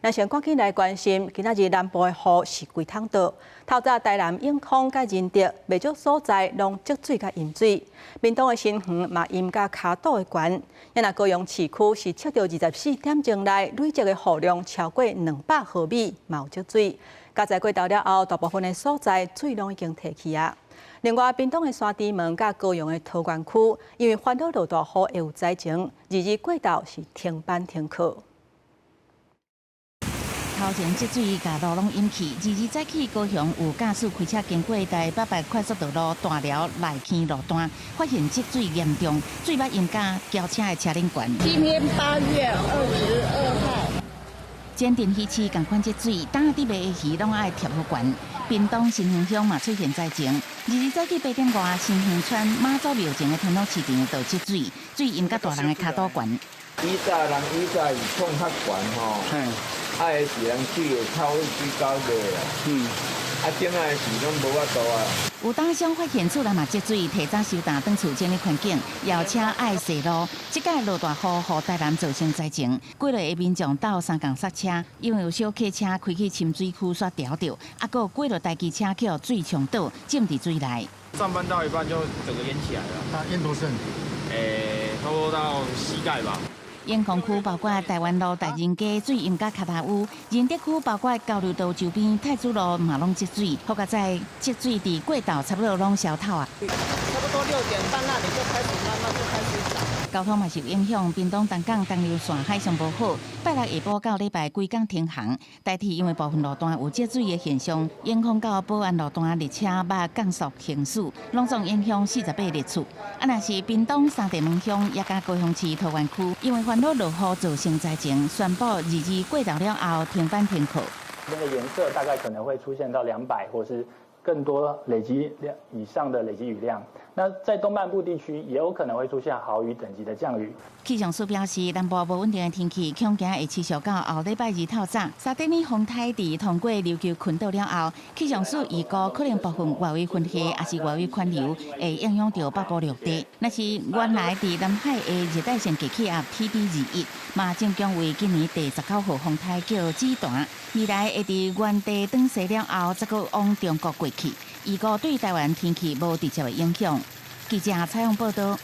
咱先趕緊來關心，今仔日南部的雨是規桶倒。透早台南永康佮仁德，袂少所在攏積水佮淹水。屏東的新園嘛淹甲跤肚的懸。若高雄市區是測著24點鐘內累積的雨量超過200毫米，嘛有積水。加在過晝了後，大部分的所在水攏已經退去啊。另外，屏東的山豬門佮高雄的桃園區，因為煩惱落大雨會有災情，二二過晝是停班停課。頭前積水共路攏淹去，二二早起高雄有駕駛開車經過台北北快速道路大寮內坑路段，發現積水嚴重，水捌淹甲轎車的車頂懸。今天8月22號。前鎮魚市仝款積水，擔仔佇賣的魚攏愛疊好懸。屏東新園鄉嘛出現災情，二二早起8點外，新園村媽祖廟前的傳統市場就積水，水淹甲大人的跤肚懸。以早人以早是創較懸吼，啊，是人水會透水溝的啦。啊，這擺是攏無法度啊。有當鄉發現厝內嘛積水，提早收擔轉厝前的環境，搖車愛踅路。這擺落大雨，予台南造成災情，幾落的民眾鬥相共剎車，因為有小客車開去深水區煞牢著，啊，閣有幾落台機車去予水沖倒，浸佇水內。上班到一半就整個淹起來了。那淹多深？欸，差不多到膝蓋吧。永康區包括台灣路、大仁街水淹甲跤頭趺，仁德區包括交流道周邊太子路嘛攏積水，好佳哉積水佇過晝差不多攏消透啊。差不多6點半那裡就開始慢慢就開始漲。交通嘛受影響，屏東東港東流線海上無好，拜六下晡到禮拜規工停航。台鐵因為部分路段有積水的現象，永康到保安路段列車欲降速行駛，攏總影響48列次。啊，若是屏東三地門鄉，也佮高雄市桃園區，因為煩惱落雨造成災情，宣布二二過晝了後停班停課。那個顏色大概可能會出現到200或是更多累積量以上的累積雨量。那在東半部地區也有可能會出現豪雨等級的降雨。氣象署表示，南部無穩定的天氣，恐驚會持續到後禮拜二透早。沙丁魚風颱佇通過琉球群島了後，氣象署預估可能部分外圍雲系抑是外圍環流會影響著北部陸地。若是原來佇南海的熱帶性低氣壓 TD 21，嘛正將為今年第19號風颱叫紫檀，未來會佇原地轉西了後，再閣往中國過去，預估對台灣天氣無直接的影響。記者採訪報道。